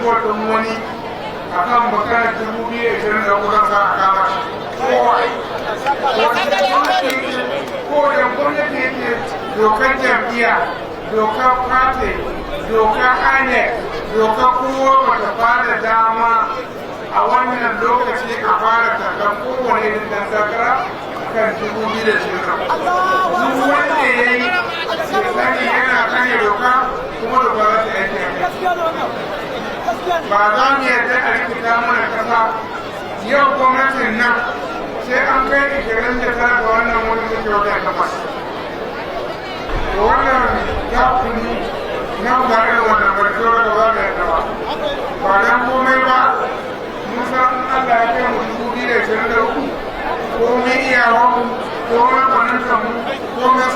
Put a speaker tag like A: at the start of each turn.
A: vote ɗin wani a kan maganar 2023, zan sa a kama shi, kowa ko da gwamnati yake. Dokar jam'iyya, dokar party, dokar INEC, dokar kowa bata bada dama a wannan lokaci a fara takar kowane irin dan takara kan 2020. Duk wanda ya yi, ya sani yana karya doka, kuma doka za ta aiki a kai. Ba za mu yarda a rikita mana kasa. Yau gwamnatin nan sai an kai 29 ga wannan wani muke wata 8. To, wannan ya kuni nan ba irin wannan barci da ba da yarda ba. Ba dan komai ba, mun san Allah ya kai mu 2023, komai iyawan mu, komai gwaninta mu, komai